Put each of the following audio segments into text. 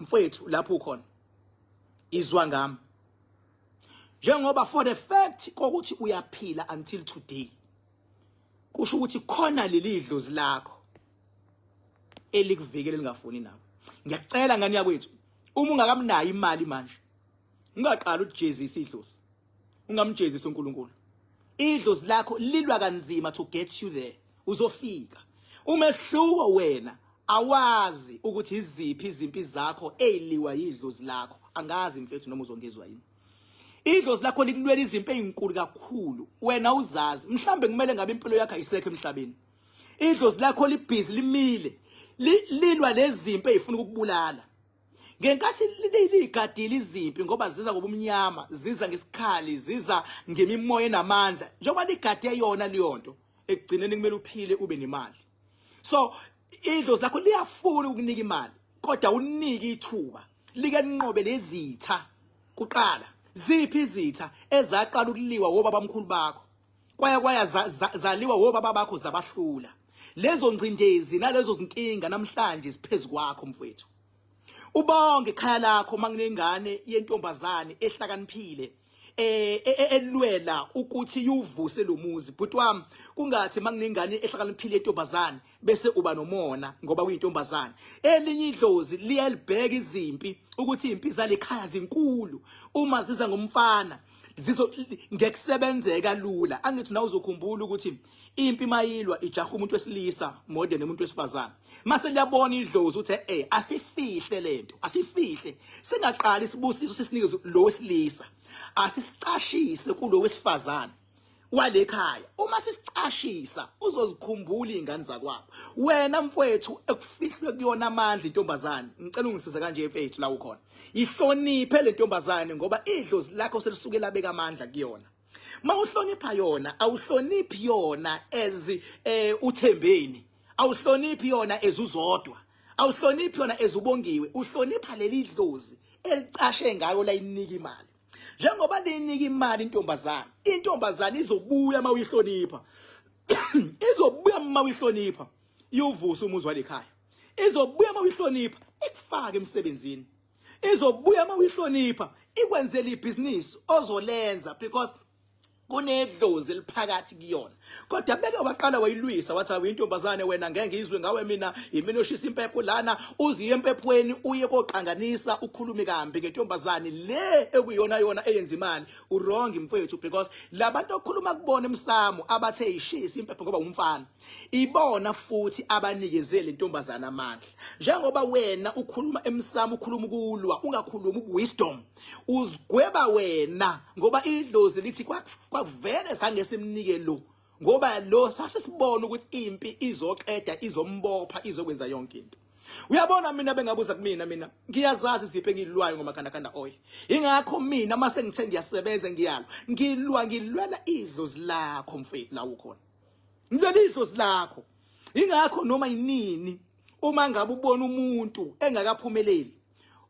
Mfowethu, lapho ukhona, izwa ngami, njengoba for the fact kokuthi uyaphila until today, kusho ukuthi khona leli dlozi lakho elikuvikele lingafuni nawe. Ngiyacela, ngani yakwethu, uma ungakamnayo imali manje, ungaqala ukujezisa idlozi, ungamjezisa uNkulunkulu. Idlozi lakho lilwa kanzima to get you there. Uzofika. Umehluko, wena awazi ukuthi iziphi izimpi zakho eziliwa yidlozi lakho. Angazi, mfethu, noma uzongizwa yini. Idlozi lakho likulwela izimpi ezinkulu kakhulu, wena uzazi. Mhlambe kumele ngabe impilo yakho ayisekho emhlabeni. Idlozi lakho libhizi, limile, lilwa lezimpi ezifuna ukukubulala. Ngenkathi ligadile izimpi, ngoba ziza ngobumnyama, ziza ngesikhali, ziza ngemimoya enamandla, njengoba ligade yona leyo nto, ekugcineni kumele uphile, ube nemali. So idlozi lakho liyafuna ukunika imali, kodwa unike ithuba like linqobe lezitha kuqala. Ziphi izitha ezaqala ukuliwa wobaba mkhulu bakho, kwaya kwaya zaliwa wobaba bakho, zabahlula? Lezo ngcindezi nalezo zinkinga namhlanje ziphezulu kwakho, mfowethu. Ubonge ekhaya lakho manginengane yentombazane ehlakaniphile elwela ukuthi yuvuse lo muzi. Bhuti wami, kungathi manginengane ehlakaniphile yentombazane bese uba nomona ngoba kuyintombazane. Elinye idlozi liyalibheka izimpi, ukuthi impi zalekhaya zinkulu, uma ziza ngomfana zizo ngekusebenzeka lula. Angithi nawe uzokhumbula ukuthi impi mayilwa ijaha umuntu wesilisa more than umuntu wesifazane. Mase liyabona idlozi ukuthi asifihle lento, asifihle, singaqali isibusiso sisinikeze lo wesilisa, asisicashise kulo wesifazane wale khaya. Uma sisicashisa, uzozikhumbula izingane zakwabo. Wena mfowethu ekufihlwe kuyona amandla intombazane, ngicela ungisize kanje, mfethu, la ukhona, ihloniphe le ntombazane, ngoba idlozi lakho selisuke labeka amandla kuyona. Mawuhlonipha yona, awuhloniphi yona as uThembeni, awuhloniphi yona as uZodwa, awuhloniphi yona as uBongiwe, uhlonipha leli dlozi elicashe ngayo layinika imali. Njengoba liyinika imali intombazane, intombazane izobuya mawuyihlonipha, izobuya mawuyihlonipha iyovusa umuzi walekhaya, izobuya mawuyihlonipha ikufake emsebenzini, izobuya mawuyihlonipha ikwenzela ibhizinisi ozolenza, because kunedlozi eliphakathi kuyona. Kodwa beke waqala wayilwisa, wathi, "Awuyintombazane wena, ngeke ngizwe ngawe mina, yimina oshisa impepho lana." Uziye empephweni, uye koqanganisa, ukhulume kambi ngentombazane le ekuyona yona eyenza imali, uwrong, mfethu, because labantu okhuluma kubona emsamo abathe ishisa impepho ngoba umfana, ibona futhi abanikeze le ntombazana amandla. Njengoba wena ukhuluma emsamo, ukhuluma ukulwa, ungakhulumi wisdom, uzigweba wena, ngoba idlozi lithi kwakuvele sange simnike lo, ngoba lo sase sibona ukuthi impi izoqeda, izombopha, izokwenza yonke into. Uyabona, mina bengabuza kumina, mina ngiyazazi izipho engilwayo ngomakhandakanda oil. Ingakho mina mase ngithe ngiyasebenza, ngiyalwa, ngilwa, ngilwela idlozi lakho, mfethu, la ukhona, ngilwela idlozi lakho. Ingakho noma yinini uma ngabe ubona umuntu engakaphumeleli,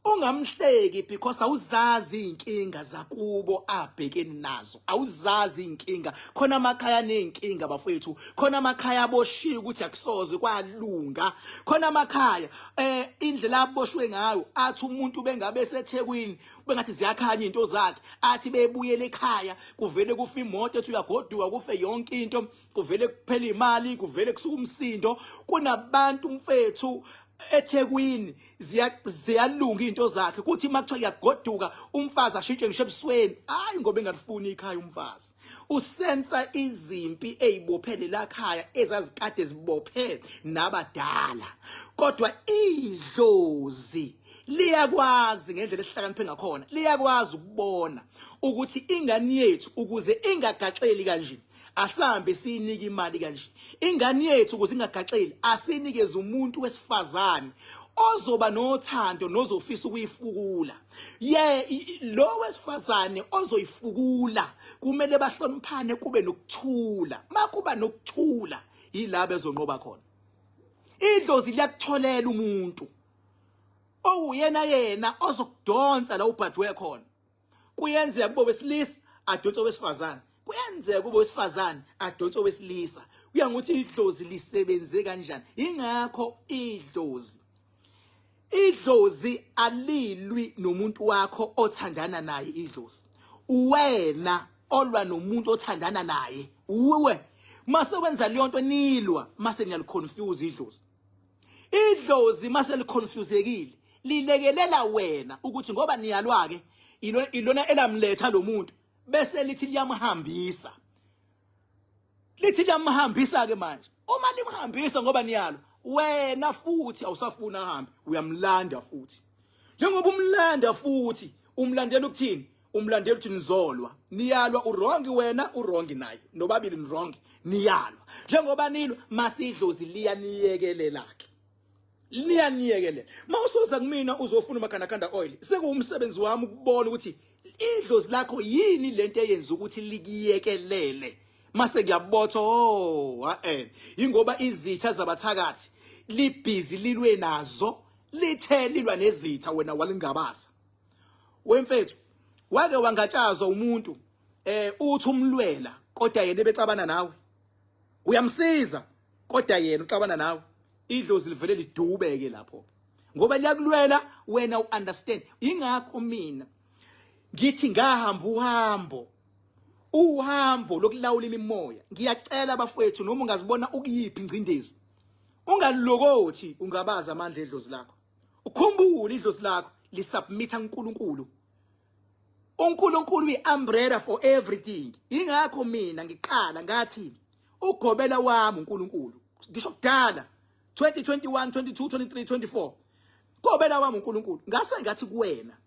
ungamhleki, because awuzazi inkinga zakubo abhekene nazo, awuzazi inkinga. Khona amakhaya nezinkinga, bafethu, khona amakhaya aboshiwe ukuthi akusoze kwalunga, khona amakhaya indlela aboshwe ngayo, athi umuntu bengabe seThekwini bengathi ziyakhanya into zakhe, athi bebuyele ekhaya kuvele kufa imoto, ethi uyagoduka kufe yonke into, kuvele kuphela imali, kuvele kusuka umsindo. Kunabantu, mfethu, eThekwini ziyalunga into zakhe, kuthi makuthiwa kuyagoduka umfazi ashintshe ngisho ebusweni. Hayi ngoba engalifuni ikhaya umfazi, usensa izimpi ezibophele la khaya ezazikade zibophe nabadala. Kodwa idlozi liyakwazi ngendlela esihlakaniphe ngakhona, liyakwazi ukubona ukuthi ingane yethu ukuze ingagaxeli kanje, asambe siyinike imali kanje. Ingane yethu ukuze ingagaxeli, asinikeze umuntu wesifazane ozoba nothando nozofisa ukuyifukula. Ye lo wesifazane ozoyifukula kumele bahloniphane, kube nokuthula. Makuba nokuthula, yila bezonqoba khona. Idlozi liyakutholela umuntu owuyena yena ozokudonsa la ubhajwe khona. Kuyenzeka kube wesilisa adonse owesifazane, kuyenzeka kube wesifazane adonse owesilisa, kuya ngokuthi idlozi lisebenze kanjani. Ingakho idlozi Idlozi alilwi nomuntu wakho othandana naye. Idlozi, uwena olwa nomuntu othandana naye. Uwe mase wenza leyo nto, nilwa, mase niyaliconfuse idlozi. Idlozi mase liconfusekile, lilekelela wena ukuthi ngoba niyalwa ke, ilona elamletha lo muntu, bese lithi liyamhambisa. Lithi liyamhambisa ke manje. Uma limhambisa ngoba niyalo, wena futhi awusafuna ahambe, uyamlanda futhi. Njengoba umlanda futhi, umlandela ukuthini? Umlandela ukuthi nizolwa. Niyalwa, uwrong wena, uwrong naye, nobabili ni wrong, niyalwa. Njengoba nilwa, masidlozi liyaniyekelela ke, liyaniyekelela. Mawusoza kumina uzofuna umakhandakhanda oil, sekuwumsebenzi wami ukubona ukuthi idlozi lakho yini lento eyenza ukuthi likuyekelele. Mase ngiyabotha, oh eh ingoba izitha zabathakathi libhizi lilwe nazo, lithe lilwa nezitha, wena walingabaza. Wemfethu, wake wangatshazwa umuntu, uthi umlwela kodwa yena ebexabana nawe, uyamsiza kodwa yena uxabana nawe. Idlozi livele lidubeke lapho ngoba liyakulwela wena, uunderstand. Ingakho mina ngithi ngahamba uhambo, uhambo lokulawula imimoya. Ngiyacela abafowethu, noma ungazibona ukuyiphi ingcindezi, ungalokothi ungabaza amandla edlozi lakho. Ukhumbule, idlozi lakho lisubmitha uNkulunkulu. UNkulunkulu uyi-umbrella for everything. Ingakho mina ngiqala ngathi ugobela wami uNkulunkulu, ngisho kudala 2021, 22, 23, 24, gobela wami uNkulunkulu. Ngase ngathi kuwena,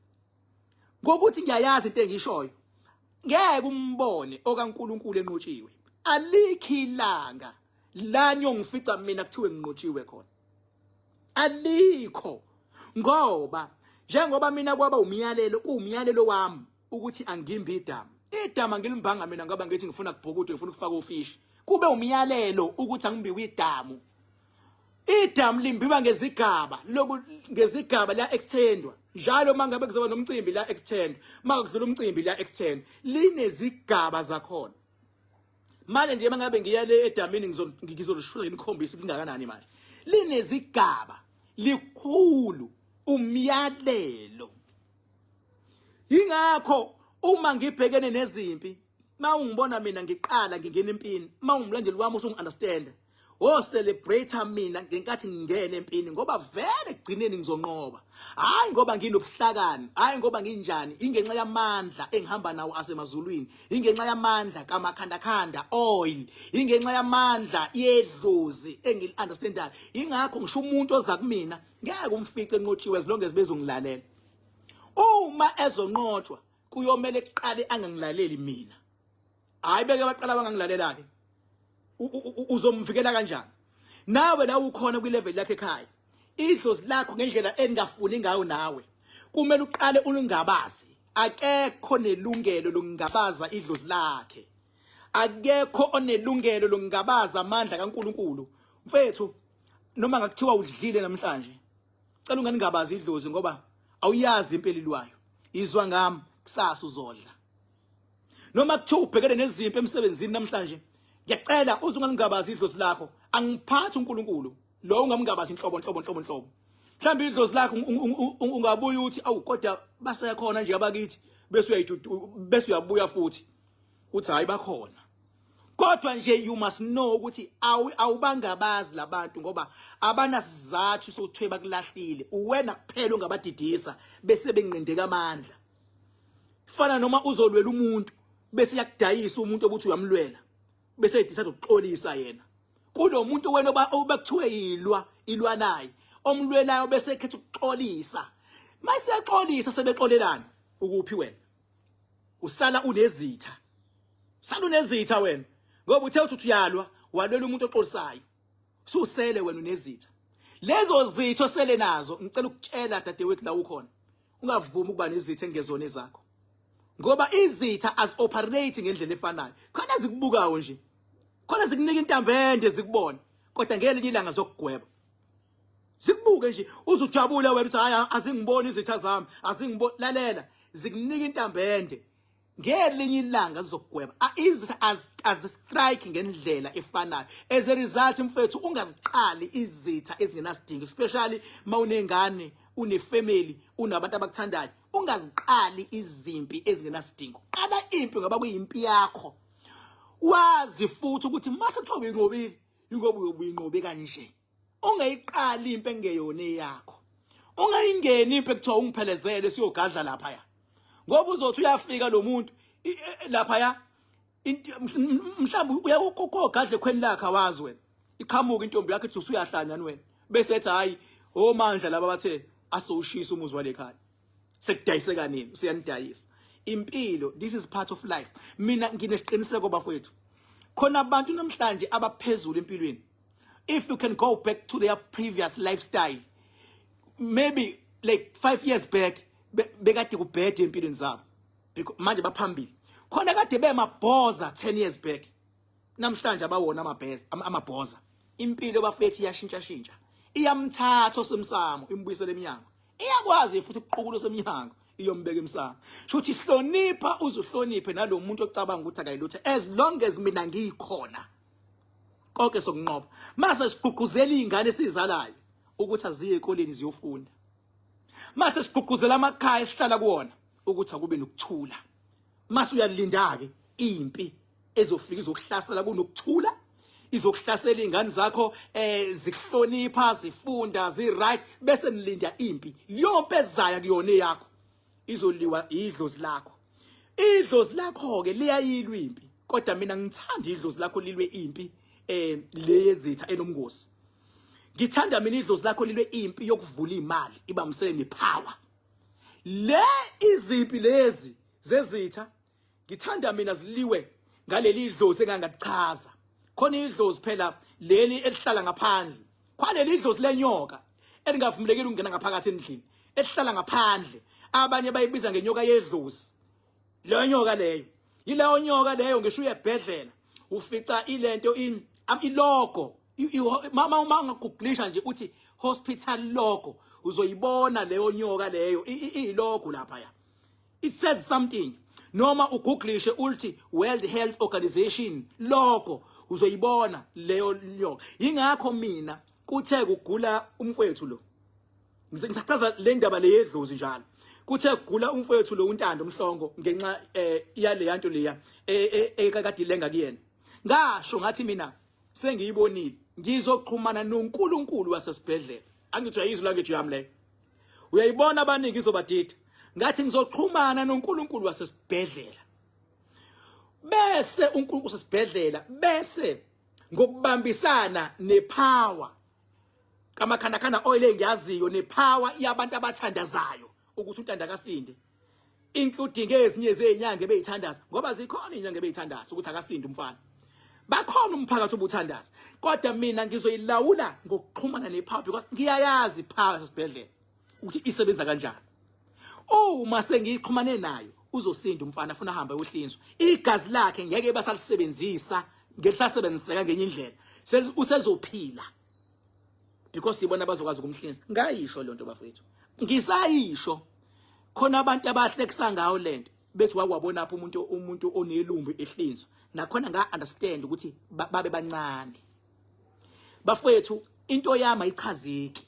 ngokuthi ngiyayazi into engishoyo, ngeke umbone okaNkulunkulu enqotshiwe. Alikho ilanga la niyongifica mina kuthiwe nginqotshiwe khona, alikho. Ngoba njengoba mina kwaba umyalelo, kuwumyalelo wami ukuthi angimbi idamu. Idamu angilimbanga mina ngoba ngithi ngifuna kubhukudwe, ngifuna ukufaka ufishi. Kube umyalelo ukuthi angimbiwe idamu. Idamu limbiwa ngezigaba, loku ngezigaba la extendwa njalo. Mangabe kuzoba nomcimbi la extend, makudlula umcimbi la extend, linezigaba zakhona. Manje nje mangabe ngiya le edamini, ngizolishula, ngikhombisa lingakanani. Manje linezigaba, likhulu umyalelo. Ingakho uma ngibhekene nezimpi, mawungibona mina ngiqala ngingena empini, mawungumlandeli wami usungi-understand, wo celebrate mina ngenkathi ngingena empini, ngoba vele ekugcineni ngizonqoba. Hayi ngoba nginobuhlakani, hayi ngoba nginjani, ingenxa yamandla engihamba nawo asemazulwini, ingenxa yamandla kamakhandakhanda oil, ingenxa yamandla yedlozi engili-understandayo. Ingakho ngisho umuntu oza kumina ngeke umfice enqotshiwe, as long as bezongilalela. Uma ezonqotshwa, kuyomele kuqale angangilaleli mina. Hayi, beke baqala bangangilalela ke, uzomvikela kanjani nawe la ukhona kwi-level yakhe ekhaya? Idlozi lakho ngendlela engafuni ngayo nawe, kumele uqale ulingabaze. Akekho nelungelo lokungabaza idlozi lakhe, akekho onelungelo lokungabaza amandla kaNkuluNkulu. Mfethu, noma ngakuthiwa udlile namhlanje, cela unganingabazi idlozi, ngoba awuyazi impela ilwayo. Izwa ngami, kusasa uzodla. Noma kuthiwa ubhekene nezimpi emsebenzini namhlanje, ngiyacela uze ungalingabazi idlozi lakho. Angiphathi uNkulunkulu lo, ungamngabazi inhlobo nhlobo nhlobo nhlobo. Mhlawumbe idlozi lakho ungabuya uthi, "Awu, kodwa basekhona nje abakithi?" Bese uyayidudu, bese uyabuya futhi uthi, "Hayi, bakhona." Kodwa nje you must know ukuthi awubangabazi labantu, ngoba abanasizathu sokuthiwe bakulahlile. Uwena kuphela ongabadidisa bese benqindeka amandla. Fana noma uzolwela umuntu, bese yakudayisa umuntu obuthi uyamlwela, bese edecide ukuxolisa yena kulo muntu wena obekuthiwe yilwa, ilwa naye, omlwelayo, bese ekhetha ukuxolisa. Mase exolisa, sebexolelana, ukuphi wena? Usala unezitha, usala unezitha wena, ngoba uthe uthi uyalwa, walwela umuntu oxolisayo. Susele wena unezitha. Lezo zitho sele nazo, ngicela ukutshela dadewethu la ukhona, ungavumi ukuba nezitha engezona ezakho, ngoba izitha as operate ngendlela efanayo. Khona zikubukayo nje, khona zikunika intambo ende zikubona, kodwa ngelinye ilanga zokugweba. Zikubuke nje, uzujabula wena uthi, "Hayi, azingiboni izitha zami, azingiboni." Lalela, zikunika intambo ende, ngelinye ilanga zizokugweba. Izitha azistrike ngendlela efanayo. As a result, mfethu, ungaziqali izitha ezingenasidingo, especially mawunengane. Une family, unabantu abakuthandayo. Ungaziqali izimpi ezingenasidingo. Qala impi ngoba kuyimpi yakho. Wazi futhi ukuthi mase kuthiwa uyinqobile, ingoba uyobuyinqobe kanje. Ungayiqali impi engeyona eyakho. Ungayingeni impi ekuthiwa ungiphelezele siyogadla lapha ya. Ngoba uzothi uyafika lo muntu lapha ya, mhlawumbe uyakogadla ekhweni lakhe, awazi wena. Iqhamuka intombi yakho ithi usuyahlanya wena, bese ethi hayi, omandla laba bathe asowushisa umuzi wale khaya. Sekudayiseka nini? Usiyanidayisa impilo. This is part of life. Mina nginesiqiniseko, bafowethu, khona abantu namhlanje abaphezulu empilweni, if you can go back to their previous lifestyle, maybe like 5 years back, bekade kubhede empilweni zabo, because manje baphambili. Khona kade bemabhoza 10 years back, namhlanje abawona amabheza, amabhoza. Impilo, bafethu, iyashintsha shintsha. Iyamthatha osemsamo imbuyisele eminyango, iyakwazi futhi ukuqukula osemnyango iyombeka emsamo. Shuthi hlonipha, uzuhloniphe nalo muntu ocabanga ukuthi akayilutho. As long as mina ngikhona, konke sokunqoba. Mase sigqugquzela izingane esizalayo ukuthi aziye ekoleni ziyofunda. Mase sigqugquzela amakhaya esihlala kuwona ukuthi akube nokuthula. Mase uyalinda ke impi ezofika izokuhlasela kunokuthula, izokuhlasela izingane zakho zikuhlonipha, zifunda, zi right, bese nilinda impi. Leyo mpi ezaya kuyona eyakho izoliwa idlozi lakho. Idlozi lakho ke liyayilwa impi, kodwa mina ngithanda idlozi lakho lilwe impi le yezitha enomngozi. Ngithanda mina idlozi lakho lilwe impi yokuvula imali, ibambisene nepower. Le izimpi lezi zezitha ngithanda mina ziliwe ngaleli dlozi engangalichaza. Khona idlozi phela leli elihlala ngaphandle, khona idlozi lenyoka elingavumelekile ukungena ngaphakathi endlini, elihlala ngaphandle. Abanye bayibiza ngenyoka yedlozi. Leyo nyoka leyo, yileyo nyoka leyo ngisho uyebhedlela ufica ilento in ilogo. Mama, uma ungagooglisha nje uthi "hospital logo", uzoyibona leyo nyoka leyo iyilogo lapha ya. It says something. Noma ugooglishe uthi "World Health Organization logo", uzoyibona leyo nyoka. Ingakho mina kuthe kugula umfowethu lo, ngisachaza le ndaba le yedlozi njalo, kuthe kugula umfowethu lo uNtando Mhlongo ngenxa yale yanto leya ekade ilenga kuyena, ngasho ngathi mina sengiyibonile, ngizoxhumana noNkulunkulu wasesibhedlela. Angithi uyayizwa language yami leyo, uyayibona, abaningi izobadida. Ngathi ngizoxhumana noNkulunkulu wasesibhedlela, bese uNkulunkulu wasesibhedlela bese ngokubambisana nepower kamakhandakhanda oil engiyaziyo nepower yabantu abathandazayo ukuthi uNtanda akasinde, including ezinye zezinyanga ebeyithandaza, ngoba zikhona izinyanga ebeyithandaza ukuthi akasinde umfana, bakhona umphakathi obuthandaza, kodwa mina ngizoyilawula ngokuxhumana nepower, because ngiyayazi ipower sesibhedlela ukuthi isebenza kanjani. Uma sengiyixhumane nayo, uzosinda umfana. Afuna ahambe ayohlinzwa, igazi lakhe ngeke basalisebenzisa ngelisasebenziseka ngenye indlela, usezophila because yibona abazokwazi ukumhlinza. Ngayisho le nto, bafethu, ngisayisho. Khona abantu abahlekisa ngayo lento, bethi wakwabona apho umuntu onelumbi ehlinzwa. Nakhona nga understand ukuthi babe bancane. Bafethu, into yami ayichazeki.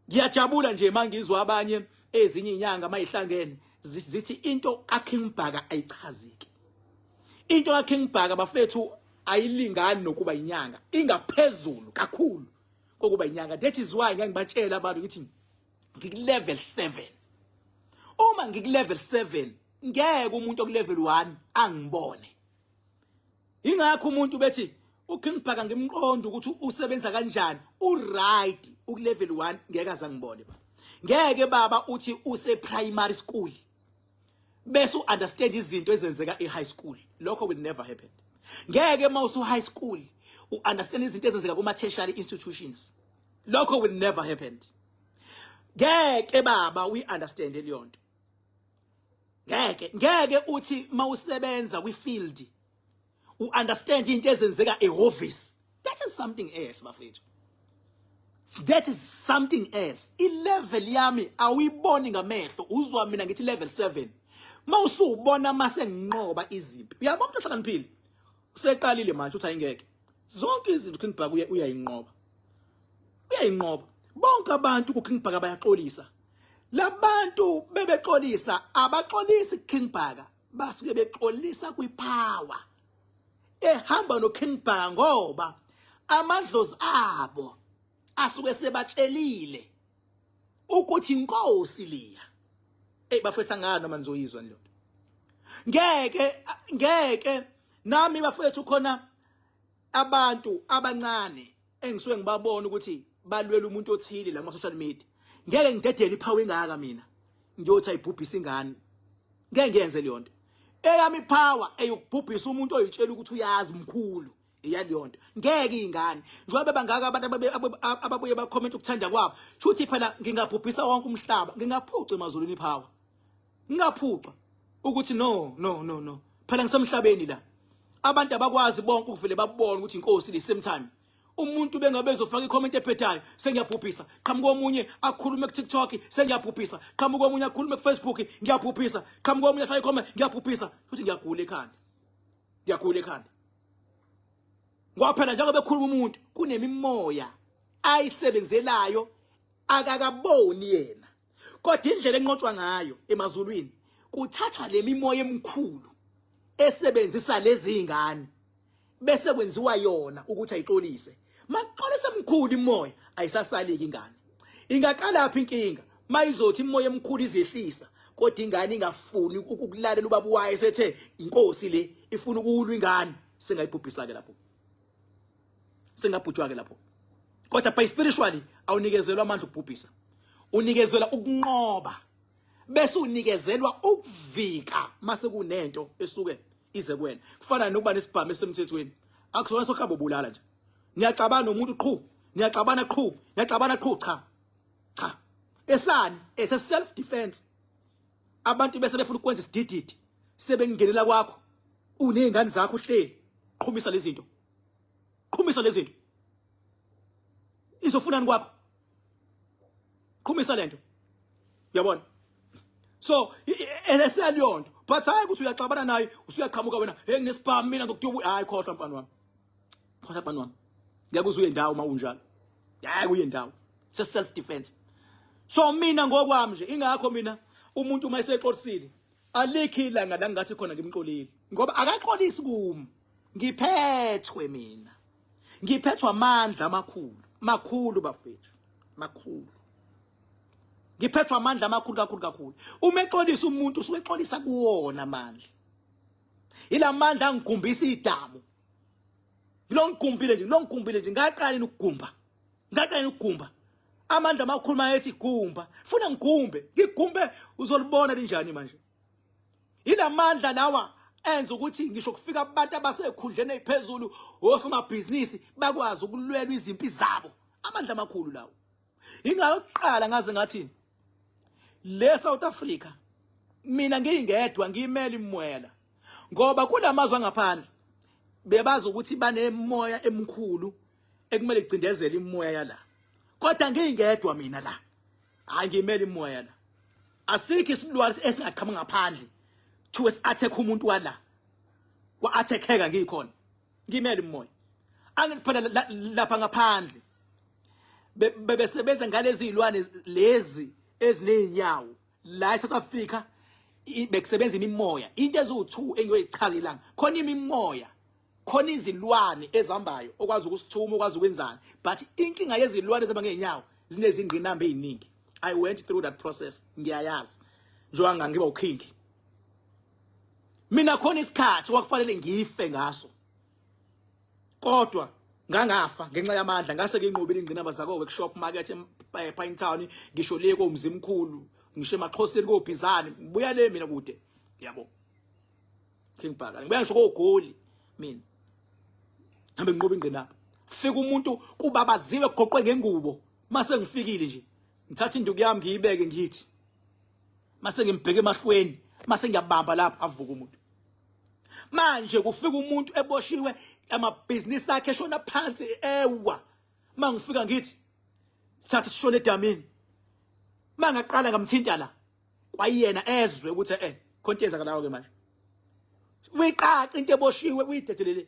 Ngiyajabula nje mangizwa abanye ezinye inyanga mayihlangene zithi into kaKing Bhaka ayichazeki. Into kaKing Bhaka, bafethu, ayilingani nokuba inyanga, ingaphezulu kakhulu kokuba inyanga. That is why ngeke ngibatshela abantu ukuthi ngiku level 7. Uma ngiku level 7, ngeke umuntu oku level 1 angibone. Ingakho umuntu bethi uKing Bhaka ngimqonda ukuthi usebenza kanjani, uright, uku level 1, ngeke azangibone ba. Ngeke baba uthi use primary school bese uunderstand izinto ezenzeka e-high school. Lokho will never happen. Ngeke uma usu high school uunderstand izinto ezenzeka kuma tertiary institutions. Lokho will never happen. Ngeke baba we understand leyo nto. Ngeke uthi mawusebenza kwi-field uunderstand into ezenzeka ehhovisi. That is something else, bafethu, that is something else. I-level yami awuyiboni ngamehlo. Uzwa mina ngithi level 7, mawusubona mase nginqoba izimpi. Uyabona, umuntu ohlakaniphile useqalile manje uthi ayingeke zonke izinto. King Bhaka uyayinqoba, uyayinqoba. Bonke abantu ku King Bhaka bayaxolisa. Labantu bebexolisa abaxolisi King Bhaka, basuke bexolisa kwipower ehamba no King Bhaka, ngoba amadlozi abo asuke sebatshelile ukuthi inkosi liya. Ey bafethu, angani noma nizoyizwa leyo nto. Ngeke ngeke nami bafethu, khona abantu abancane engisuke ngibabona ukuthi balwela umuntu othile la kuma social media. Ngeke ngidedele ipower engaka mina ngiyothi ayibhubhisa ingane, ngeke ngiyenze leyo nto. Eyami power eyokubhubhisa umuntu oyitshela ukuthi uyazi mkhulu, iyaleyo nto. Ngeke ingane, njengoba bangaka abantu ababuye bacomment ukuthanda kwabo, shuthi phela ngingabhubhisa wonke umhlaba, ngingaphuca emazulwini ipower, ngingaphuca ukuthi no no no no, phela ngisemhlabeni la. Abantu abakwazi bonke ukuvele babone ukuthi inkosi the same time. Umuntu bengabe ezofaka icomment ephethayo, sengiyabhubhisa. Qhamuka omunye akhulume ku TikTok, sengiyabhubhisa. Qhamuka omunye akhulume ku Facebook, ngiyabhubhisa. Qhamuka omunye afake icomment, ngiyabhubhisa. Futhi ngiyagula ekhanda, ngiyagula ekhanda, ngoba phela njengoba ekhuluma umuntu kunemimoya ayisebenzelayo akakaboni yena, kodwa indlela enqotshwa ngayo emazulwini kuthathwa le mimoya emikhulu esebenzisa lezi ingane, bese kwenziwa yona ukuthi ayixolise. Maxolise emkhulu imoya, ayisasaliki ingane. Ingaqala phi inkinga? Mayizothi imoya emkhulu izehlisa, kodwa ingane ingafuni ukulalela ubaba wayo, esethe inkosi le, ifuna ukulwa ingane, singayibhubhisa ke lapho, singabhujwa ke lapho. Kodwa by spiritually awunikezelwa amandla ukubhubhisa, unikezelwa ukunqoba, bese unikezelwa ukuvika mase kunento esuke ize kuwena. Kufana nokuba nesibhamu esemthethweni, akusona sokuhamba ubulala nje. Niyaxabana nomuntu qhu, niyaxabana qhu, niyaxabana qhu, cha cha, esani ese self defense. Abantu bese befuna ukwenza isidididi, sebengingenela kwakho unezingane zakho uhleli, qhumisa lezi zinto, qhumisa lezi zinto. Izofunani kwakho? Qhumisa lento, uyabona? So eseyaliyonto, but hayi ukuthi uyaxabana naye usuyaqhamuka wena, hey, nginesibhamu mina, ngizokuthiwa. Hayi, khohlwa mfana wami, khohlwa mfana wami, ngeke uze uye ndawo uma unjalo, ngeke uye ndawo. Se self defense. So mina ngokwami nje, ingakho mina umuntu uma esexolisile, alikho ilanga la ngathi khona ngimxolile, ngoba akaxolisi kumi. Ngiphethwe mina, ngiphethwe amandla amakhulu, makhulu bafethu, makhulu. Ngiphethwe amandla amakhulu kakhulu kakhulu. Uma exolisa umuntu usuke exolisa kuwona amandla, ilamandla angigumbisa idamu. Ngilongigumbile nje, ngilongigumbile nje, ngaqala ukugumba, ngaqala ukugumba. Amandla amakhulu mayethi gumba, funa ngigumbe, ngigumbe, uzolibona linjani manje. Ilamandla lawa enza ukuthi ngisho kufika abantu abasekhundleni eziphezulu, osomabhizinisi, bakwazi ukulwela izimpi zabo. Amandla amakhulu lawo. Ingayokuqala ngaze ngathi le South Africa mina ngiyingedwa ngiyimela imwela, ngoba kulamazwe angaphandle bebazi ukuthi banemoya emkhulu ekumele igcindezele imoya yala, kodwa ngiyingedwa mina la, hayi, ngiyimela imoya la. Asikho isilwane esingaqhamuka ngaphandle thiwe si-attack umuntu wala, wa-attackeka ngikhona, ngimele imoya. Angiphela lapha ngaphandle bebesebenza ngalezi zilwane lezi ezinezinyawo. La eSouth Africa bekusebenza imimoya, into eziwu2 engiyoyichaza ilanga khona. Imimoya khona, izilwane ezihambayo okwazi ukusithuma, okwazi ukwenzani, but inkinga yezilwane ezihamba ngeenyawo zinezingqinamba eziningi. I went through that process, ngiyayazi, njengoba ngiba uking mina. Khona isikhathi kwakufanele ngife ngaso, kodwa ngangafa ngenxa yamandla. Ngase nginqobile ingqinamba zako workshop market ePine Town, ngisho le komzimkhulu, ngisho emaXhoseni kobhizane, ngibuya le mina kude, yabo King Bhaka, ngibuya ngisho kogoli mina, hambe nginqoba ingqinamba. Fika umuntu kubabaziwe, kugoqwe ngengubo, mase ngifikile nje ngithatha induku yami ngiyibeke, ngithi mase ngimbheke emahlweni, mase ngiyabamba lapha, avuka umuntu. Manje kufika umuntu eboshiwe, amabhizinisi akhe eshona phansi, ewa. Mangifika ngithi sithatha sishone edamini, mangaqala ngamthinta la kwayena, ezwe ukuthi khonto yenzakalayo ke manje. Uyiqaqa into eboshiwe, uyidedelele.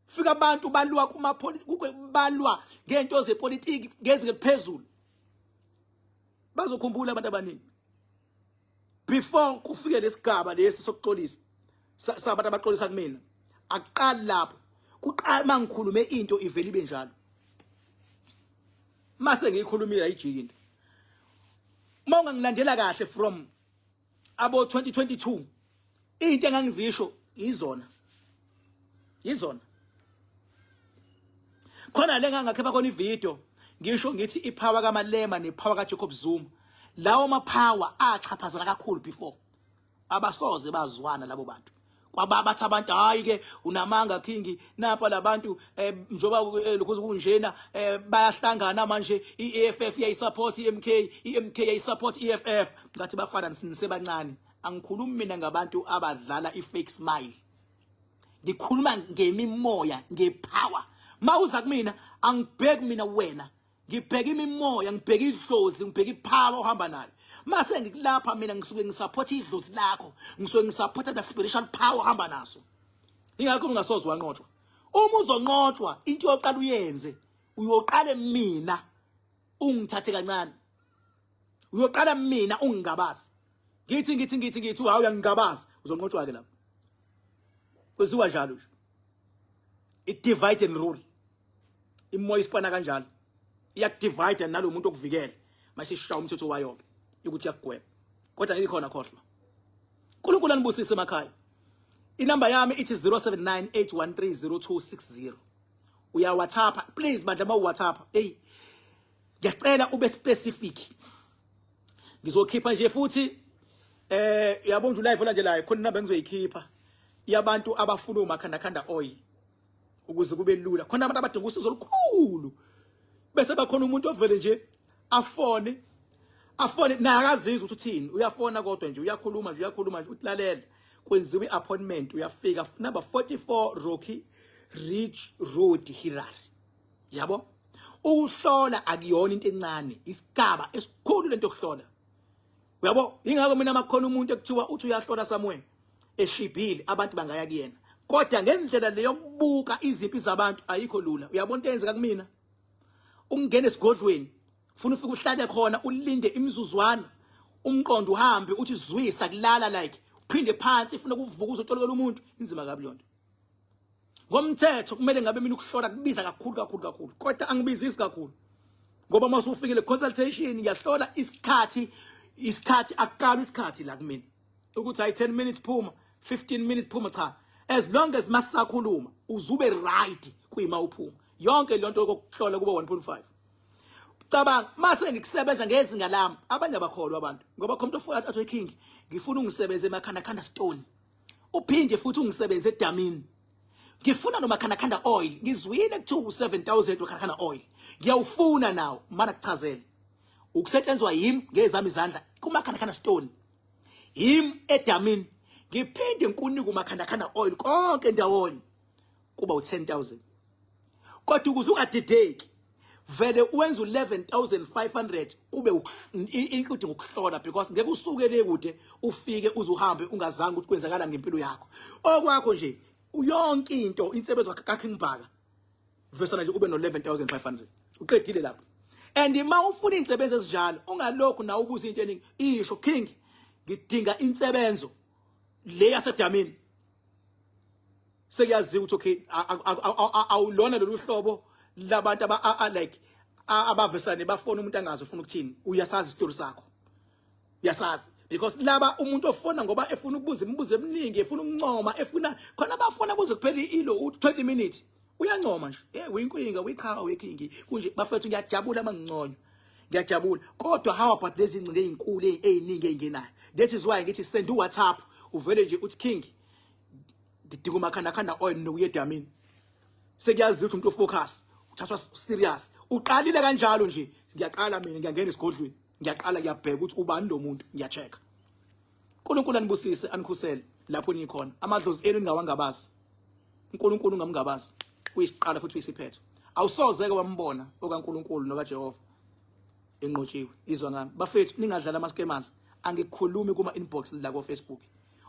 Fika abantu balwa kumapholisa, balwa ngento zepolitiki ngezinga eliphezulu. Bazokhumbula abantu abaningi before kufike lesigaba lesi sokuxolisa sabantu abaxolisa kumina. Akuqali lapho, kuqala mangikhulume into ivele ibe njalo. Mase ngiyikhulumile ayijiki into. Uma ungangilandela kahle from abo 2022, into engangizisho izona izona khona le ngangakhipha khona ivideo, ngisho ngithi ipower kaMalema nepower kaJacob Zuma, lawo mapower axhaphazana kakhulu before, abasoze bazwana labo bantu. Kwaba bathi abantu, hayi ke, unamanga King, napa labantu njoba lokho kunjena bayahlangana manje, iEFF iyayisupport iMK, iMK iyayisupport iEFF. Ngathi bafana, nisebancane, angikhulumi mina ngabantu abadlala ifake smile, ngikhuluma ngemimoya, ngepower. Mawuza kumina angibheki mina wena, ngibheka imimoya, ngibheka idlozi, ngibheka ipower ohamba nayo. Mase ngikulapha mina ngisuke ngisupport idlozi lakho, ngisuke ngisupport the spiritual power ohamba naso. Ingakho ungasoze wanqotshwa. Uma uzonqotshwa, into yoqala uyenze, uyoqala mina ungithathe kancane, uyoqala mina ungingabazi, ngithi ngithi ngithi ngithi hawu, uyangingabaza, uzonqotshwa ke lapho. Kwenziwa njalo nje, i divide and rule. Imoya isipana kanjalo, iyakudivide nalo muntu okuvikele, mase ishaya umthetho wayo ke ukuthi iyakugweba, kodwa ngeke khona. Khohlwa. uNkulunkulu anibusise emakhaya. Inamba yami ithi 0798130260. Uya WhatsApp, please bandla, uma WhatsApp, hey, ngiyacela ube specific. Ngizokhipha nje futhi, yabo nje live olandelayo khona inamba engizoyikhipha yabantu abafuna umakhanda khanda oil ukuze kube lula. Khona abantu abadinga usizo olukhulu, bese bakhona umuntu ovele nje afone afone naye akazizwa ukuthi uthini, uyafona kodwa nje uyakhuluma nje, uyakhuluma nje, uthi lalela, kwenziwa i-appointment, uyafika number 44 Rocky Ridge Road, Harare. Yabo, ukuhlola akuyona into encane, isigaba esikhulu lento yokuhlola, uyabo. Ingakho mina makhona umuntu ekuthiwa uthi uyahlola somewhere eshibhile, abantu bangaya kuyena, kodwa ngendlela leyokubuka izimpi zabantu ayikho lula. Uyabona into eyenzeka kumina, ungena esigodlweni, ufuna ufike uhlale khona, ulinde imizuzwana, umqondo uhambe uthi zwisa kulala, like uphinde phansi, ifuna ukuvuka uzotolokela umuntu. Inzima kabi lonto. Ngomthetho kumele ngabe mina ukuhlola kubiza kakhulu kakhulu kakhulu, kodwa angibizisi kakhulu ngoba uma usufikile consultation ngiyahlola isikhathi, isikhathi akuqala isikhathi la kumina ukuthi hayi, 10 minutes phuma, 15 minutes phuma. Cha, as long as masisakhuluma uzube right kuyima uphuma, yonke lonto yokuhlola kuba 1.5. Cabanga mase ngikusebenza ngezinga lami, abanye abakholwa abantu ngoba khona umuntu ofuna athi, "King, ngifuna ungisebenze emakhanda khanda stone, uphinde futhi ungisebenze edamini, ngifuna nomakhanda khanda oil, ngizwile kuthiwa u7000 wakhanda khanda oil, ngiyawufuna nawo." Mana kuchazele ukusetshenzwa yimi ngezami izandla kumakhanda khanda stone, yimi edamini, ngiphinde ngikunike umakhanda khanda oil, konke ndawonye kuba u10000. Kodwa ukuze ungadideki, vele uwenza u11500 kube include ngokuhlola, because ngeke usuke le kude ufike uzuhambe ungazange ukuthi kwenzakala ngempilo yakho. Okwakho nje yonke into, insebenzo kaKing Bhaka, vesana nje ube no 11500, uqedile lapho. And uma ufuna insebenzo ezinjalo, ungalokhu nawe ubuza into eningi, isho, "King, ngidinga insebenzo le yasedamini." Sekuyaziwa ukuthi okay, awulona lolu hlobo labantu aba like abavesane bafona umuntu angazi ufuna ukuthini. Uyasazi isitori sakho, uyasazi, because laba umuntu ofona ngoba efuna ukubuza imibuzo eminingi, efuna ukuncoma, efuna khona abafona kuze kuphele ilo 20 minutes, uyancoma nje, hey, uyinkinga, uyiqhawe, uyikingi kunje. Bafethu, ngiyajabula manginconywa, ngiyajabula, kodwa how about lezi ingcingo ezinkulu eziningi eyingenayo? That is why ngithi send uWhatsApp, uvele nje uthi, "King, ngidinga umakhanda khanda oil nokuya edamini." Sekuyaziwa ukuthi umuntu ofocus uthathwa serious, uqalile kanjalo nje. Ngiyaqala mina, ngiyangena esigodlweni, ngiyaqala ngiyabheka ukuthi ubani lo muntu, ngiyacheck. uNkulunkulu anibusise, anikhusele lapho nikhona. Amadlozi enu ningawangabazi, uNkulunkulu ungamngabazi, uyisiqala futhi uyisiphetho. Awusoze ke wambona okaNkulunkulu nokaJehova enqotshiwe. Izwa ngami bafethu, ningadlala ama scammers. Angikhulumi kuma inbox la ko Facebook.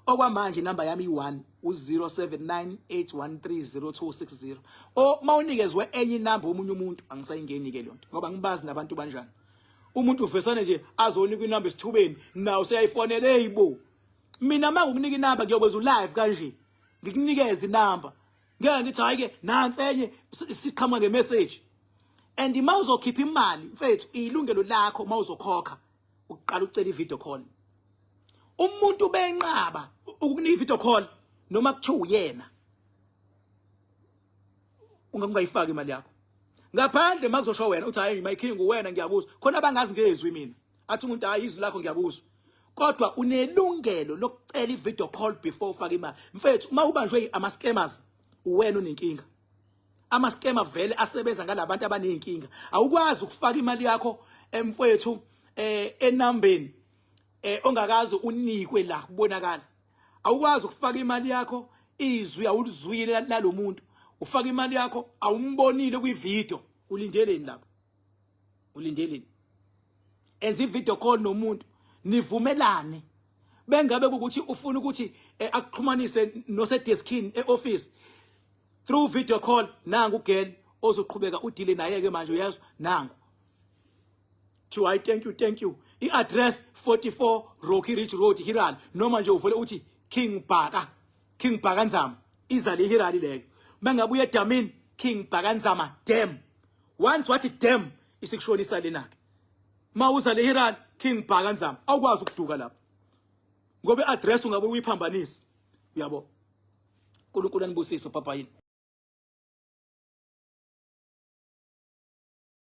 Okwamanje inamba yami i-1 u-0798130260. O mawunikezwe enye inamba omunye umuntu, angisayingeni ke lonto ngoba ngibazi nabantu banjani. Umuntu uvesane nje azonika inamba esithubeni, nawo useyayifonela. Eyibo, mina uma ngikunika inamba ngiyokwenza ulive kanje, ngikunikeze inamba. Ngeke ngithi hayi ke nansi enye siqhamuka ngemessage. And uma uzokhipha imali mfethu, ilungelo lakho uma uzokhokha uqala ucela i-video call. Umuntu benqaba ukukunika i-video call noma kuthiwa uyena, ungayifaki imali yakho ngaphandle makuzosho wena uthi hayi my king, uwena, ngiyakuzwa. Khona abangazi ngezwi mina, athi umuntu hayi izwi lakho ngiyakuzwa, kodwa unelungelo lokucela i-video call before ufake imali. Mfethu, uma ubanjwe ama-scammers, uwena unenkinga. Ama-scammer vele asebenza ngalabantu abaney'nkinga. Awukwazi ukufaka imali yakho emfowethu enambeni ongakaze unikwe la kubonakala. Awukwazi ukufaka imali yakho, izwi awulizwile lalomuntu. Ufaka imali yakho awumbonile kwivideo, ulindeleni lapho? Ulindeleni? Enza ivideo call nomuntu, nivumelane. Bengabe ukuthi ufuna ukuthi akuxhumanise nosedeskini eoffice through video call, nangu girl ozoqhubeka udile naye ke manje, uyezwa? Nangu to I thank you, thank you. I-address 44 Rocky Ridge Road, Hiral, noma nje uvele uthi King Bhaka, King Bhaka Nzama, iza le Hiral leyo. Mangabe uye edamini, King Bhaka Nzama Dam. Once wathi dam, isikushonisa lena ke. Mawuza le Hiral, King Bhaka Nzama, awukwazi ukuduka lapho ngoba i-address ungabe uyiphambanisa, uyabo? uNkulunkulu anibusise. Bye bye.